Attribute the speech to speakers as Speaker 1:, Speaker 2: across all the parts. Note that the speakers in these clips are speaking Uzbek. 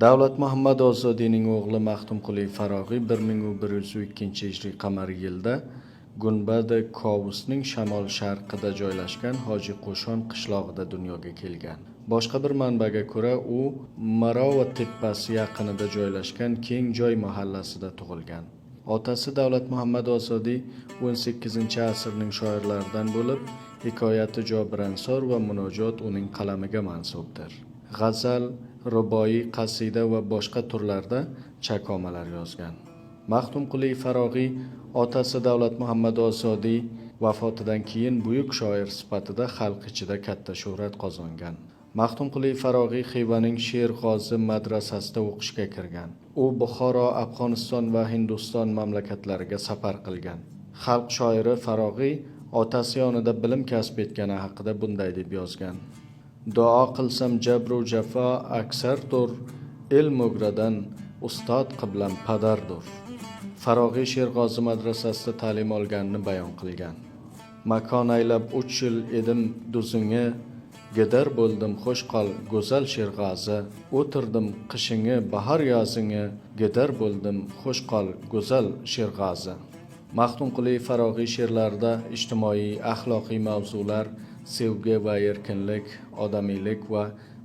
Speaker 1: Davlat Muhammad Ozodiyning o'g'li Maxtumquli Farog'iy 1102-hijriy qamariy yilda Gunbadi Kovusning shamol sharqida joylashgan Hoji Qo'shon qishlog'ida dunyoga kelgan. Boshqa bir manbaga ko'ra, u Marova tepasi yaqinida joylashgan Keng joy mahallasida tug'ilgan. Otasi Davlat Muhammad Ozodiy 18-asrning shoirlaridan bo'lib, Hikoyati Jobir Ansor va Munojot uning qalamiga mansubdir. G'azal, ruboiy, qasida va boshqa turlarda chakomalar yozgan. Maxtumquli Farog'iy otasi Davlat Muhammad Ozodiy vafotidan keyin buyuk shoir sifatida xalq ichida katta shuhrat qozongan. Maxtumquli Farog'iy Xivaning Sherg'ozi madrasasida o'qishga kirgan. U Buxoro, Afg'oniston va Hindiston mamlakatlariga safar qilgan. Xalq shoiri Farog'iy otasi yonida bilim kasb etgani haqida bunday deb yozgan: Duo qilsam jabru jafo aksardur, ilm o'gradan ustod qiblam padardur. Farog'iy Sherg'ozi madrasasida ta'lim olganini bayon qilgan. Makon aylab 3 yil edim duzing'i, gidar bo'ldim xush qol go'zal Sherg'ozi. O'tirdim qishing'i bahor yozing'i, gidar bo'ldim xush qol go'zal Sherg'ozi. Maxtumquli Farog'iy she'rlarida ijtimoiy, axloqiy mavzular, sevgi va erkinlik, odamiylik va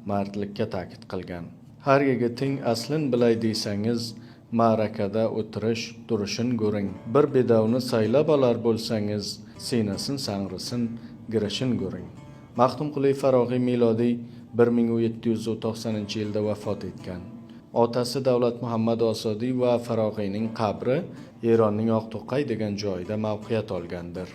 Speaker 1: mardlikka ta'kid qilgan. Har yigitning aslin bilay desangiz, ma'rakada o'tirish turishin ko'ring. Bir bedovni saylab olar bo'lsangiz, siynasin sangrisin, girishin ko'ring. Maxtumquli Farog'iy milodiy 1790-yilda vafot etgan. Otasi Davlat Muhammad Ozodiy va Farog'iyning qabri Eronning Oqto'qay degan joyida mavqiyat olgandir.